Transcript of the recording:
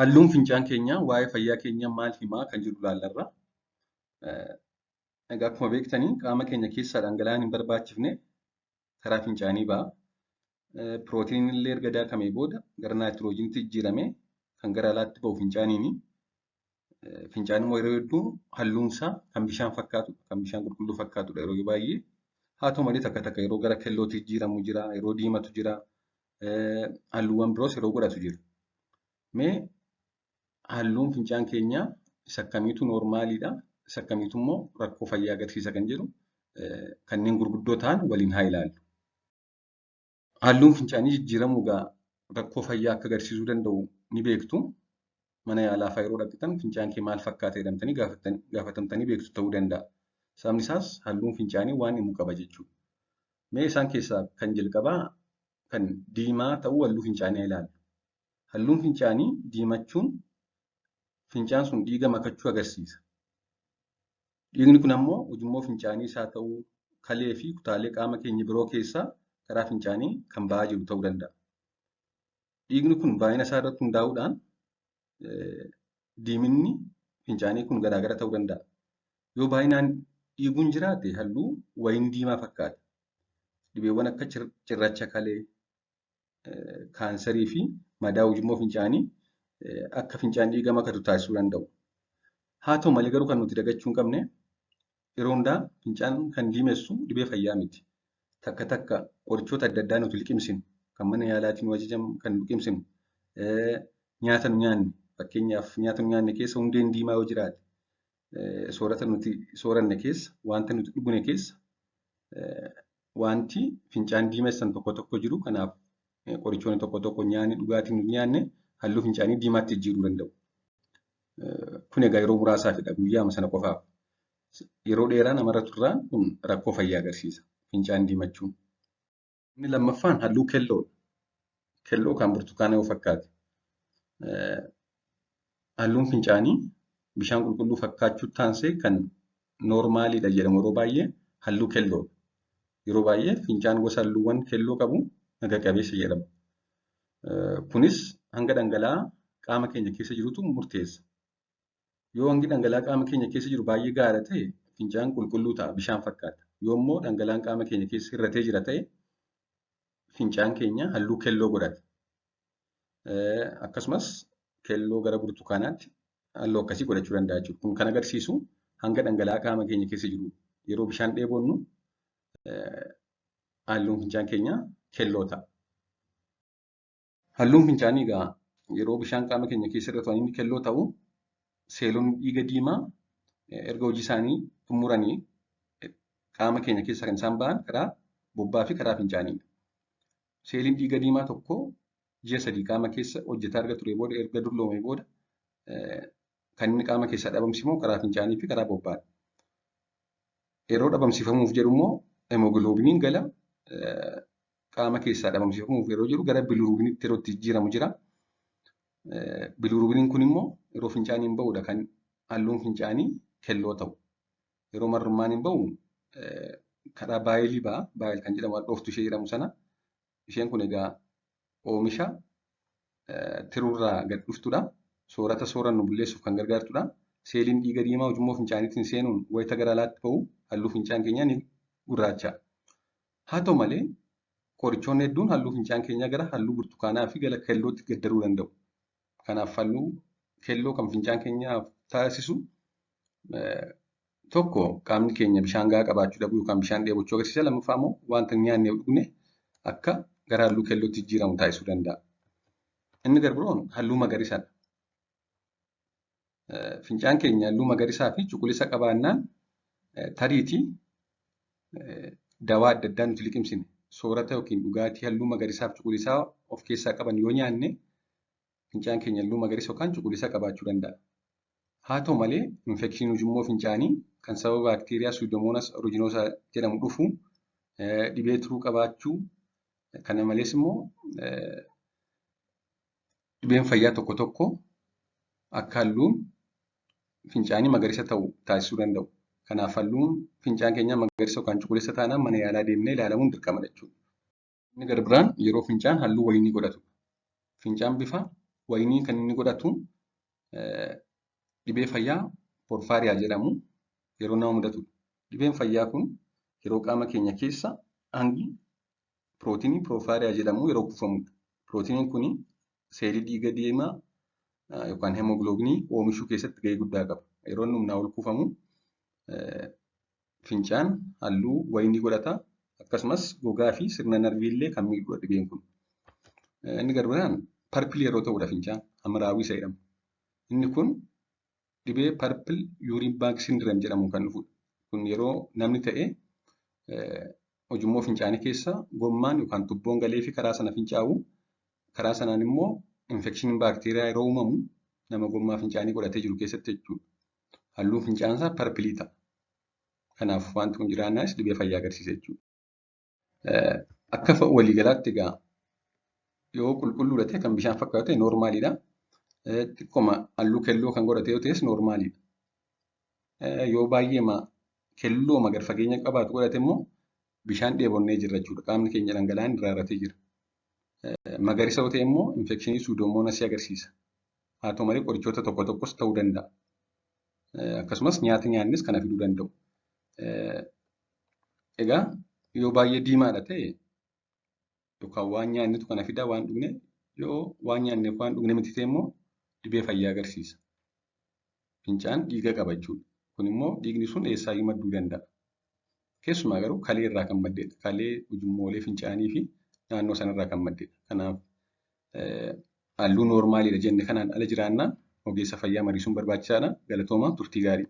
Halluun fincaan keenyaa waa'ee fayyaa keenyaa maal himaa kan jedhu ilaallarra. Egaa akkuma beektanii qaama keenya keessaa dhangala'aan hin barbaachifne karaa fincaanii ba'a. Pirootiiniin illee erga daakamee booda gara naayitiroojiiniitti jijjiiramee kan gara alaatti bahu fincaaniini. Fincaan immoo yeroo hedduu halluun isaa kan bishaan fakkaatudha. Kan bishaan qulqulluu fakkaatudha yeroo baay'ee. Haa ta'u malee takka takka yeroo gara keellootti jijjiiramu jira, yeroo diimatu jira, halluuwwan biroos yeroo godhatu jira. Mee halluun fincaan keenyaa isa akkamiitu noormaaliidha? Isa akkamiitu immoo rakkoo fayyaa agarsiisa kan jedhu kanneen gurguddoo ta'an waliin haa ilaallu. Halluun fincaanii jijjiiramuu egaa rakkoo fayyaa akka agarsiisuu danda'u ni beektu. Mana yaalaa fa'aa yeroo dhaqxan fincaan kee maal fakkaata jedhamtanii gaafatamtanii beektu ta'uu danda'a. Sababni isaas halluun fincaanii waan himu qaba jechuudha. Mee isaan keessaa kan jalqabaa kan diimaa ta'uu halluu fincaanii ilaallu. Halluun fincaanii diimachuun fincaan sun dhiiga makachuu agarsiisa. Dhiigni kun ammoo ujummoo fincaanii isaa ta'uu kalee fi kutaalee qaama keenya biroo keessaa karaa fincaanii kan ba'aa jiru ta'uu danda'a. Dhiigni kun baay'ina isaa irratti hundaa'uudhaan diiminni fincaanii kun garaagara ta'uu danda'a. Yoo baay'inaan dhiiguun jiraate halluu wayin diimaa fakkaata. Dhibeewwan akka cirracha kalee, kaansarii fi madaa ujummoo fincaanii akka fincaan dhiiga makatu taasisuu danda'u. Haa ta'u malee garuu kan nuti dagachuu hin qabne yeroo hundaa fincaan kan diimessu dhibee fayyaa miti. Takka takka qorichoota adda addaa nuti liqimsinu kan mana yaalaatiin nu ajajamu kan liqimsinu nyaata nu nyaanne fakkeenyaaf nyaata nu nyaanne keessa hundeen diimaa yoo jiraate soorata nuti sooranne keessa wanta nuti dhugne keessa wanti fincaan diimessan tokko tokko jiru. Kanaaf qorichoonni tokko tokko nyaanni dhugaatiin nuti nyaanne halluu fincaanii diimaatti jijjiiruu danda'u. Kun egaa yeroo muraasaafidha guyyaama sana qofaaf. Yeroo dheeraa namarra turraan kun rakkoo fayyaa agarsiisa fincaan diimachuun. Inni lammaffaan halluu keelloodha. Keelloo kan burtukaana yoo fakkaate. Halluun fincaanii bishaan qulqulluu fakkaachuu taansee kan noormaaliidha jedhamu yeroo baay'ee halluu keelloodha. Yeroo baay'ee fincaan gosa halluuwwan keelloo qabu naga qabeessa jedhama. Kunis hanga dhangala'aa qaama keenya keessa jirutu murteessa. Yoo hangi dhangala'aa qaama keenya keessa jiru baay'ee gaara ta'e fincaan qulqulluu ta'a bishaan fakkaata. Yoo immoo dhangala'aan qaama keenya keessa hir'atee jira ta'e fincaan keenya halluu keelloo godhata. Akkasumas keelloo gara burtukaanaatti halluu akkasii godhachuu danda'a jechuudha. Kun kan agarsiisu hanga dhangala'aa qaama keenya keessa jiru yeroo bishaan dheebonnu halluun fincaan keenyaa keelloo ta'a. Halluun fincaanii egaa yeroo bishaan qaama keenya keessa hir'atu inni keelloo ta'u seelonni dhiiga diimaa erga hojii isaanii xumuranii qaama keenya keessa kan isaan ba'an karaa bobbaa fi karaa fincaaniidha. Seeliin dhiiga diimaa tokko ji'a 3 qaama keessa hojjetaa erga turee booda erga dulloomee booda kan inni qaama keessaa dhabamsiifamu karaa fincaanii fi karaa bobbaadha. Yeroo dhabamsiifamuuf jedhu immoo hemoogiloobiiniin gala qaama keessaa dhabamsiifamuuf yeroo jedhu gara biliruubiniitti yeroo itti jijjiiramu jira. Biliruubiniin kun immoo yeroo fincaaniin ba'udha kan halluun fincaanii keelloo ta'u. Yeroo marrummaan hin ba'u karaa baayilii ba'a. Baayil kan jedhamu hadhooftuu ishee jedhamu sana. Isheen kun egaa oomisha tiruurraa gad dhuftudha. Soorata soorannu bulleessuuf kan gargaartudha. Seeliin dhiiga diimaa ujummoo fincaaniitiin seenuun wayita gara alaatti ba'u halluu fincaan keenyaa ni gurraacha. Haa ta'u malee qorichoonni hedduun halluu fincaan keenyaa gara halluu burtukaanaa fi gara keellootti geeddaruu danda'u. Kanaaf halluu keelloo kan fincaan keenyaaf taasisu tokko qaamni keenya bishaan gahaa qabaachuu dhabuu yookaan bishaan dheebochuu agarsiisa. Lammaffaa immoo wanta nyaannee dhugne akka gara halluu keellootti jijjiiramu taasisuu danda'a. Inni gara biroon halluu magariisadha. Fincaan keenya halluu magariisaa fi cuquliisa qabaannaan tariitii dawaa adda addaa nuti liqimsine soorata yookiin dhugaatii halluu magariisaa fi cuquliisaa of keessaa qaban yoo nyaanne fincaan keenya halluu magariisa yookaan cuquliisa qabaachuu danda'a. Haa ta'u malee infekshinii ujummoo fincaanii kan sababa baakteeriyaa Pseudomonas aeruginosa jedhamu dhufu dhibee tiruu qabaachuu kana malees immoo dhibeen fayyaa tokko tokko akka halluun fincaanii magariisa ta'u taasisuu danda'u. Kanaaf halluun fincaan keenyaa magariisa yookaan cuquliisa taanaan mana yaalaa deemnee ilaalamuun dirqama jechuudha. Inni gara biraan yeroo fincaan halluu wayinii godhatudha. Fincaan bifa wayinii kan inni godhatu Dhibee fayyaa porfaariyaa jedhamu yeroo nama mudatudha. Dhibeen fayyaa kun yeroo qaama keenya keessa hangi pirootinii porfaariyaa jedhamu yeroo kuufamudha. Pirootiniin kun seelii dhiiga diimaa yookaan hemoogiloobiinii oomishuu keessatti gahee guddaa qaba. Yeroo inni humnaa ol kuufamu fincaan halluu wayinii godhata. Akkasumas gogaa fi sirna narvii illee kan miidhudha dhibeen kun. Inni gara biraan parpilii yeroo ta'udha fincaan hamraawii isa jedhamu. Inni kun dhibee parpil yuuriin baag sindireem jedhamuun kan dhufudha. Kun yeroo namni ta'e ujummoo fincaanii keessa gommaan yookaan tubboon galee fi karaa sana fincaa'u karaa sanaan immoo infekshiniin baakteeriyaa yeroo uumamu nama gommaa fincaanii godhatee jiru keessatti jechuudha. Halluun fincaan isaa parpilii ta'a. Kanaaf wanti kun jiraannaanis dhibee fayyaa agarsiisa jechuudha. Akka waliigalaatti egaa yoo qulqulluudha ta'e kan bishaan fakkaatu ta'e noormaaliidha. Xiqqooma halluu keelloo kan godhate yoo ta'es noormaaliidha. Yoo baay'eema keellooma gad fageenya qabaatu godhate immoo bishaan dheebonnee jirra jechuudha. Qaamni keenya dhangala'aan irraa hir'atee jira. Magariisa yoo ta'e immoo infekshinii suudoomoonasii agarsiisa. Haa ta'u malee qorichoota tokko tokkos ta'uu danda'a. Akkasumas nyaata nyaannis kana fiduu danda'u. Egaa yoo baay'ee diimaadha ta'e yookaan waan nyaannetu kana fida waan dhugne yoo waan nyaanneef waan dhugne miti ta'e immoo dhibee fayyaa agarsiisa. Fincaan dhiiga qaba jechuudha. Kun immoo dhiigni sun eessaayyuu madduu danda'a. Keessumaa garuu kalee irraa kan maddedha. Kalee ujummoolee fincaanii fi naannoo sanarraa kan maddedha. Kanaaf halluu noormaaliidha jenne kanaan ala jiraannaan ogeessa fayyaa mariisuun barbaachisaadha. Galatoomaa turtii gaarii.